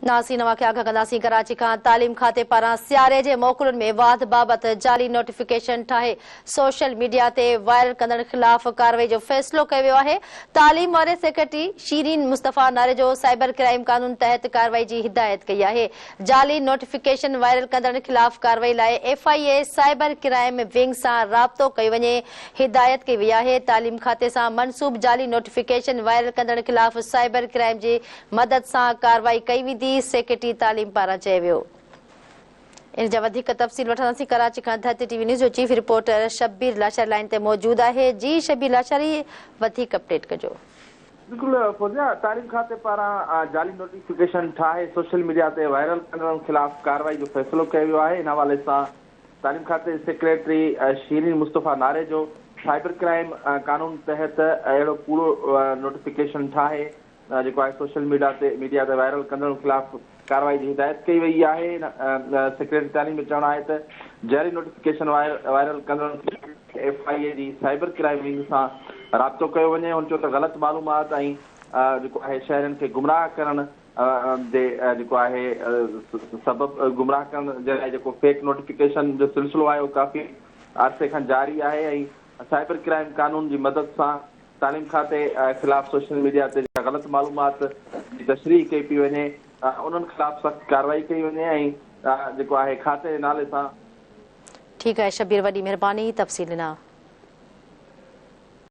ناظرين اوهان کي آگاهه ڪنداسين ڪراچي کان تعليم کاتي پاران سياري جي موڪلن ۾ واڌ بابت جعلي نوٽيفڪيشن ٺاهي سوشل ميڊيا تي وائرل ڪندڙن خلاف ڪارروائي جو فيصلو ڪيو ويو آهي. تعليم واري سيڪريٽري شيرين مصطفيٰ ناريجو سائبر ڪرائيم قانون تحت ڪارروائي جي هدايت ڪئي آهي. جعلي نوٽيفڪيشن وائرل ڪندڙن خلاف ڪارروائي لاء F I A cyber crime wing سان رابطو ڪيو وڃي هدايت ڪئي وئي آهي. تعليم کاتي سان منسوب جعلي نوٽيفڪيشن وائرل ڪندڙن خلاف سائبر ڪرائيم جي مدد سان ڪارروائي ڪئي ويندي، سيڪريٽري تعليم پاران چيو ويو. ان جا وڌيڪ تفصيل وٺنداسين ڪراچي کان ڌرتي ٽي وي نيوز جو chief reporter Shabbir Lashari line تي موجود آهي جي شبير لاشاري وڌيڪ اپڊيٽ ڪجو. بلڪل فوزيا، تعليم کاتي پاران جعلي نوٽيفڪيشن ٺاهي سوشل ميڊيا تي وائرل ڪندڙن خلاف ڪارروائي جو فيصلو ڪيو ويو آهي، ان حوالي سان تعليم کاتي جي سيڪريٽري شيرين مصطفيٰ ناريجو سائبر ڪرائيم قانون تحت اهڙو ڪوڙو نوٽيفڪيشن ٺاهي جيڪو آهي سوشل ميڊيا تي ميڊيا تي وائرل ڪندڙن خلاف ڪارروائي جي هدايت ڪئي وئي آهي. سيڪريٽري تعليم جو چوڻ آهي ته جعلي نوٽيفڪيشن وائرل ڪندڙن خلاف ايف I اي جي سائبر ڪرائيم ونگ سان رابطو ڪيو وڃي. هن چيو ته غلط معلومات ۽ جيڪو آهي شهرين کي گمراهه ڪرڻ جي جيڪو آهي سبب گمراهه ڪرڻ جي لاء جيڪو فيڪ نوٽيفڪيشن جو سلسلو آهي اهو ڪافي عرصي کان جاري آهي ۽ سائبر ڪرائيم قانون جي مدد سان تعليم کاتي خلاف سوشل ميڊيا تي جيڪا غلط معلومات جي تشريح ڪئي پئي وڃي انهن خلاف سخت ڪارروائي ڪئي وڃي ۽ جيڪو آهي کاتي جي نالي سان. ٺيڪ آهي شبير وڏي مھرباني تفصيل ڏنا.